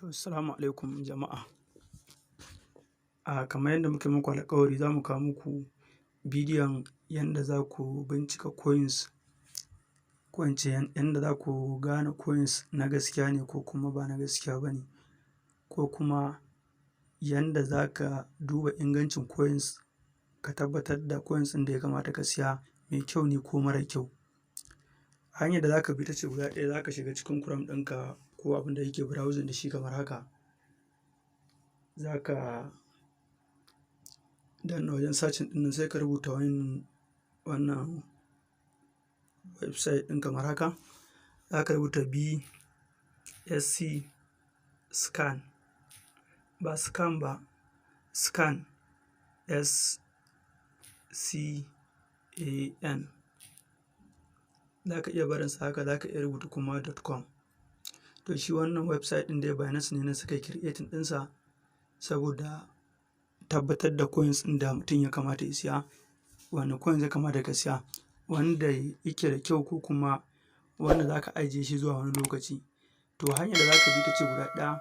To, assalamu alaikum jama'a. Kamar yadda muka yi muku alƙawari, za mu kawo muku bidiyon yanda za ku bincika coins, ko in ce yanda za ku gane coins na gaskiya ne ko kuma ba na gaskiya ba ne, ko kuma yanda za ka duba ingancin coins, ka tabbatar da coins ɗin da ya kamata ka siya mai kyau ne ko mara kyau. Hanyar da za ka bi ita ce guda ɗaya: za ka shiga cikin Chrome ɗinka ko abin da kake browsing da shi kamar haka. Za ka danna wajen searching ɗin nan, sai ka rubuta wannan website ɗin kamar haka. Za ka rubuta BSC scan, ba scam ba, scan, SCAN. Za ka iya barinsa haka, za ka iya rubuta kuma .com. To, shi wannan website ɗin dai Binance ne suka yi creating ɗinsa saboda tabbatar da coins ɗin da mutum ya kamata ya siya, wane coins ya kamata ka siya, wanda yake da kyau ko kuma wanda za ka ajiye shi zuwa wani lokaci. To, hanyar da za ka bi ita ce guda ɗaya: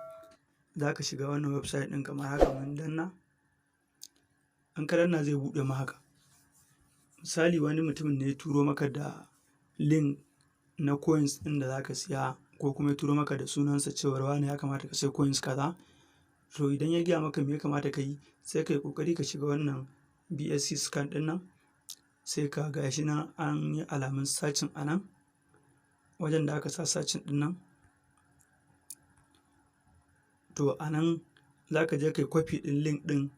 za ka shiga wannan website ɗin kamar haka mun danna. In ka danna, zai buɗe ma haka. Misali, wani mutumin ne ya turo maka da link na coins ɗin da za ka siya, ko kuma ya turo maka da sunansa cewar wane, ya kamata ka sai coins kaza. To, idan ya gaya maka me ya kamata ka yi, sai ka yi ƙoƙari ka shiga wannan BSC scan ɗin nan, sai ka ga shi nan an yi alamun searching a nan wajen da aka sa searching ɗin nan. To, a nan za ka je ka yi copy ɗin link ɗin.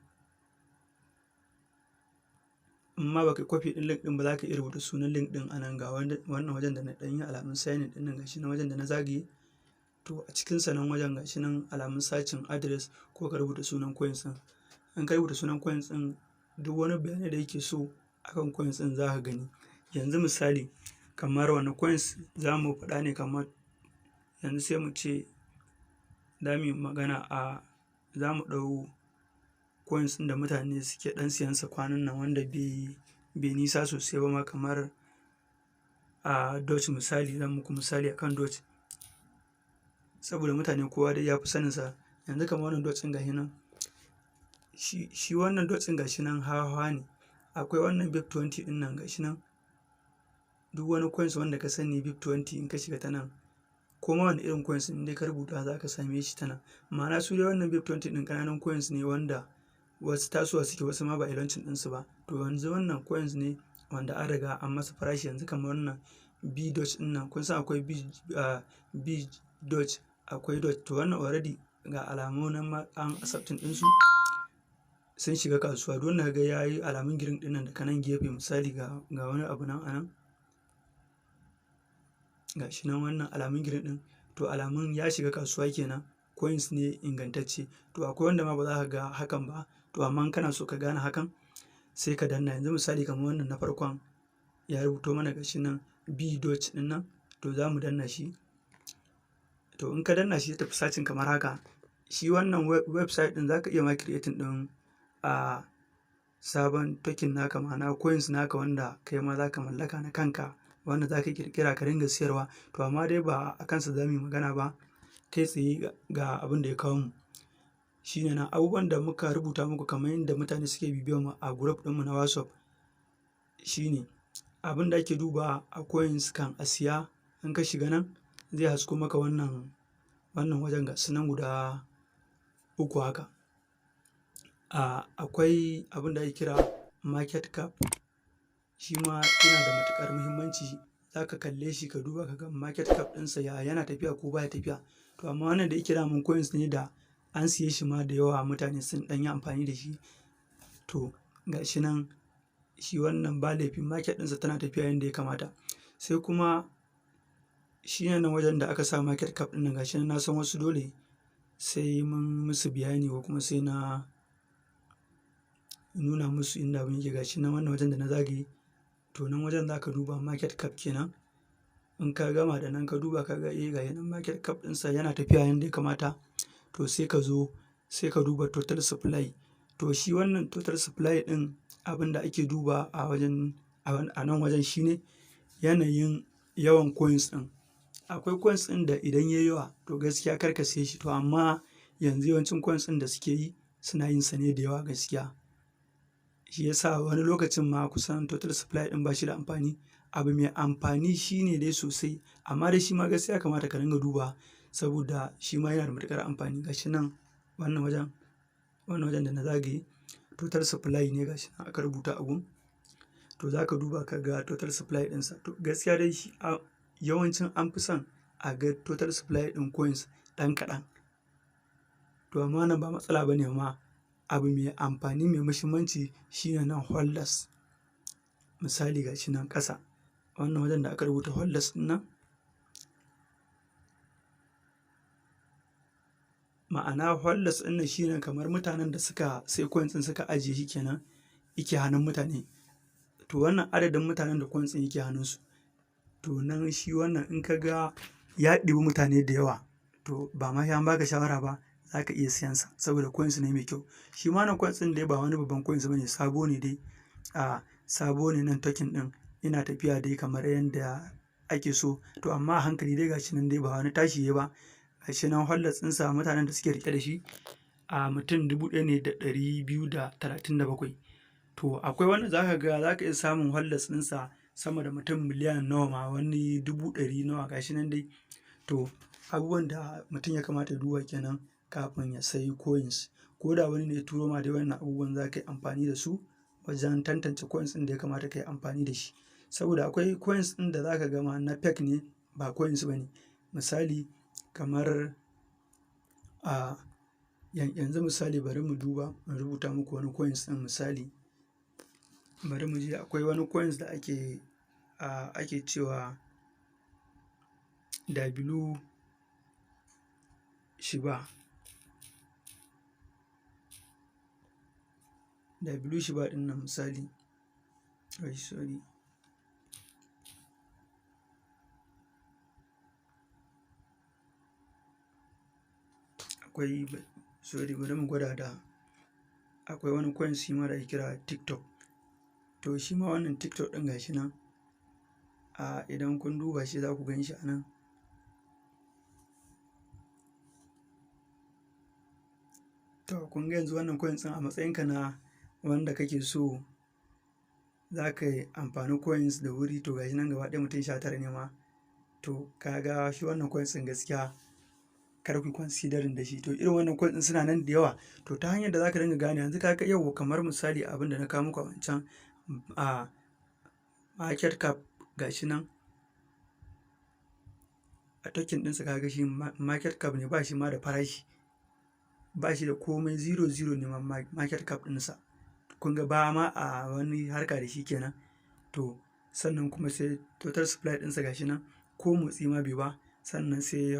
In ma ba ka yi copy ɗin link ɗin ba, za ka iya rubuta sunan link ɗin a nan. Ga wannan wajen da na ɗan yi alamun signing ɗin nan, ga shi nan wajen da na zagaye. To, a cikinsa nan wajen, ga shi nan alamun searching address, ko ka rubuta sunan coins ɗin. In ka rubuta sunan coins ɗin, duk wani bayanai da yake so akan coins ɗin za ka gani. Yanzu misali, kamar wane coins za mu faɗa ne? Kamar yanzu sai mu ce za mu yi magana a za mu ɗau coins ɗin da mutane suke ɗan siyansa kwanan nan, wanda bai nisa sosai ba ma, kamar a Doge. Misali, zan muku misali akan Doge saboda mutane kowa dai ya fi saninsa. Yanzu kamar wannan Doge ɗin, gashi nan. Shi wannan Doge ɗin, gashi nan hawa hawa ne. Akwai wannan BEP20 ɗin nan, gashi nan. Duk wani coins wanda ka sani BEP20, in ka shiga ta nan, ko ma wani irin coins in dai ka rubuta, za ka same shi ta nan. Ma'ana, su dai wannan BEP20 ɗin ƙananan coins ne wanda wasu tasowa suke, wasu ma ba a yi launching ɗinsu ba. To, yanzu wannan coins ne wanda an riga an masa farashi. Yanzu kamar wannan B Doge ɗin nan, kun san akwai B Doge, akwai Doge. To, wannan already ga alamu nan ma an accepting ɗinsu, sun shiga kasuwa. Duk wanda ka ga ya yi alamun green ɗin nan daga nan gefe, misali ga wani abu nan a nan, ga shi nan wannan alamun green ɗin, to alamun ya shiga kasuwa kenan, coins ne ingantacce. To, akwai wanda ma ba za ka ga hakan ba. To, amma in kana so ka gane hakan, sai ka danna. Yanzu misali, kamar wannan na farkon ya rubuto mana, ga shi nan B Doge ɗin nan, to za mu danna shi. To, in ka danna shi, ya tafi searching kamar haka. Shi wannan website ɗin, za ka iya ma creating ɗin a sabon token naka, ma'ana coins naka wanda kai ma za ka mallaka na kanka, wanda za ka ƙirƙira ka ringa siyarwa. To, amma dai ba a kansa za mu yi magana ba kai tsaye. Ga abin da ya kawo mu shi ne nan, abubuwan da muka rubuta muku kamar yadda mutane suke bibiyar mu a group ɗinmu na WhatsApp, shine abin da ake duba a coins kan a siya. In ka shiga nan, zai hasko maka wannan wajen, ga su nan guda uku haka. Akwai abin da ake kira market cap, shi ma yana da matuƙar muhimmanci. Za ka kalle shi, ka duba ka ga market cap ɗinsa, ya yana tafiya ko baya tafiya. To, amma wannan da yake daman coins ne da an siye shi ma da yawa, mutane sun ɗan yi amfani da shi, to ga shi nan, shi wannan ba laifi, market ɗinsa tana tafiya yadda ya kamata. Sai kuma shi ne nan wajen da aka sa market cap ɗin nan, ga shi nan. Na san wasu dole sai mun musu bayani ko kuma sai na nuna musu inda abin yake. Ga shi nan wannan wajen da na zagaye, to nan wajen za ka duba market cap kenan. In ka gama da nan, ka duba ka ga eh, ga nan market cap ɗinsa yana tafiya yadda ya kamata, to sai ka zo sai ka duba total supply. To, shi wannan total supply ɗin, abin da ake duba a wajen a nan wajen shine yanayin yawan coins ɗin. Akwai coins ɗin da idan ya yi yawa, to gaskiya kar ka siye shi. To, amma Yanzu yawancin coins ɗin da suke yi suna yin sa ne da yawa gaskiya. Shi yasa wani lokacin ma kusan total supply ɗin ba shi da amfani. Abu mai amfani shi ne dai sosai, amma dai shi ma gaskiya ya kamata ka dinga duba saboda shi ma yana da matuƙar amfani. Gashi nan wannan wajen, wannan wajen da na zagaye total supply ne gashi nan aka rubuta a gun. To za ka duba ka ga total supply ɗinsa. To gaskiya dai shi yawancin an fi son a ga total supply ɗin coins ɗan kaɗan. To amma wannan ba matsala ba ne ma. Abu mai amfani mai muhimmanci shine nan holders. Misali gashi nan ƙasa. Wannan wajen da aka rubuta holders ɗin nan. Ma'ana holders ɗin nan shine kamar mutanen da suka sai coins ɗin suka ajiye shi kenan yake hannun mutane. To wannan adadin mutanen da coins ɗin yake hannunsu. To nan shi wannan in ka ga ya ɗibi mutane da yawa to ba ma sai an baka shawara ba za ka iya siyan sa saboda coins ne mai kyau. Shi ma wannan coins ɗin dai ba wani babban coins bane, sabo ne dai. Sabo ne nan token ɗin yana tafiya dai kamar yadda ake so. To amma a hankali dai gashi nan dai ba wani tashi yayi ba. Gashi nan holders ɗinsa mutanen da suke riƙe da shi a mutum 1,237. To akwai wanda za ka ga za ka iya samun holders ɗinsa sama da mutum miliyan nawa ma, wani 100,000 nawa gashi nan dai. To abubuwan da mutum ya kamata ya duba kenan kafin ya sayi coins. Ko da wani ne ya turo ma dai wannan abubuwan za ka yi amfani da su wajen tantance coins ɗin da ya kamata ka yi amfani da shi. Saboda akwai coins ɗin da za ka ga ma na fake ne ba coins ba ne. Misali kamar a yanzu misali bari mu duba in rubuta muku wani coins ɗin misali. Bari mu je akwai wani coins da ake ake cewa W Shiba. W Shiba ɗin nan misali. Ai sorry. Akwai sorry bari mu gwada da akwai wani coins shi ma da ake kira TikTok. To shi ma wannan TikTok ɗin gashi nan. Idan kun duba shi za ku gan shi a nan. To kun ga yanzu wannan coins ɗin a matsayinka na wanda kake so za ka yi amfani coins da wuri to gashi nan gaba ɗaya mutum 19 ne ma. To ka ga shi wannan coins ɗin gaskiya kar ku considering da shi. To irin wannan coins ɗin suna nan da yawa. To ta hanyar da za ka dinga gane yanzu ka ga yau kamar misali abin da na kawo muku a wancan market cap gashi nan. A token ɗinsa ka ga shi market cap ne ba shi ma da farashi. Ba shi da komai 00 ne ma market cap ɗinsa. Kun ga ba ma a wani harka da shi kenan. To sannan kuma sai total supply ɗinsa gashi nan ko motsi ma bai ba. Sannan sai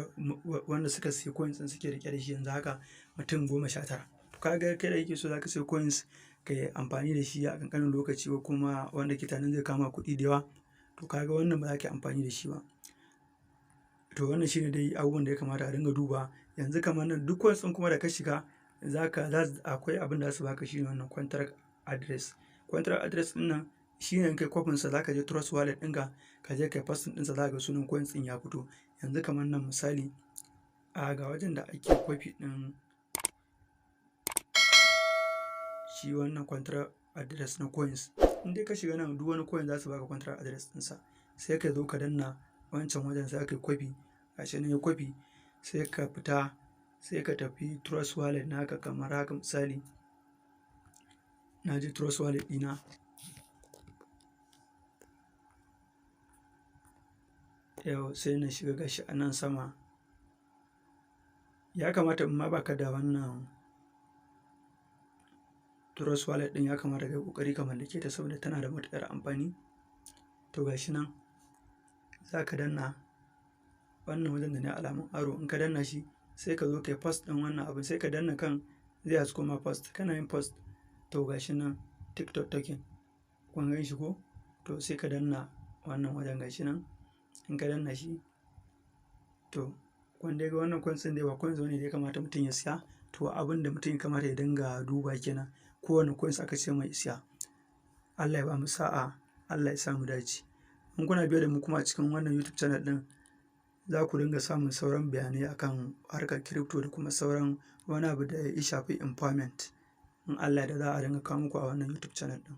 wanda suka sayi coins ɗin suke riƙe da shi yanzu haka mutum 19. To ka ga kai da kake so za ka sayi coins ka yi amfani da shi a ƙanƙanin lokaci ko kuma wanda ke tunanin zai kama kuɗi da yawa. To ka ga wannan ba za ka yi amfani da shi ba. To wannan shine dai abubuwan da ya kamata a dinga duba. Yanzu kamar nan duk coins ɗin kuma da ka shiga za ka akwai abin da za su baka shine wannan contract address. Contract address ɗin nan shine in kai copy sa za ka je Trust Wallet ɗinka ka je kai pasting ɗinsa za ka ga sunan coins ɗin ya fito. Yanzu kamar nan misali ga wajen da ake copy ɗin shi wannan contract address na coins. In dai ka shiga nan duk wani coin za su baka contract address ɗinsa. Sai ka zo ka danna wancan wajen sai ka yi copy. Gashi nan ya copy sai ka fita sai ka tafi Trust Wallet naka kamar haka misali. Na je Trust Wallet ɗina. Yau sai na shiga gashi a nan sama. Ya kamata in ma baka da wannan Trust Wallet ɗin ya kamata ka yi ƙoƙari ka mallake ta saboda tana da matuƙar amfani. To gashi nan za ka danna wannan wajen da na yi alamun arrow in ka danna shi sai ka zo ka yi post ɗin wannan abun sai ka danna kan zai hasko ma post. Kana yin post to gashi nan TikTok token kun gan shi ko? To sai ka danna wannan wajen gashi nan in ka danna shi to kun dai ga wannan coins ɗin dai ba coins bane da ya kamata mutum ya siya. To abin da mutum ya kamata ya dinga duba kenan kowane coins aka ce mai siya. Allah ya bamu sa'a, Allah ya sa mu dace. In kuna biye da mu kuma a cikin wannan YouTube channel ɗin Za ku dinga samun sauran bayanai akan harkar crypto da kuma sauran wani abu da ya shafi empowerment. In Allah da za a dinga kawo muku a wannan YouTube channel ɗin.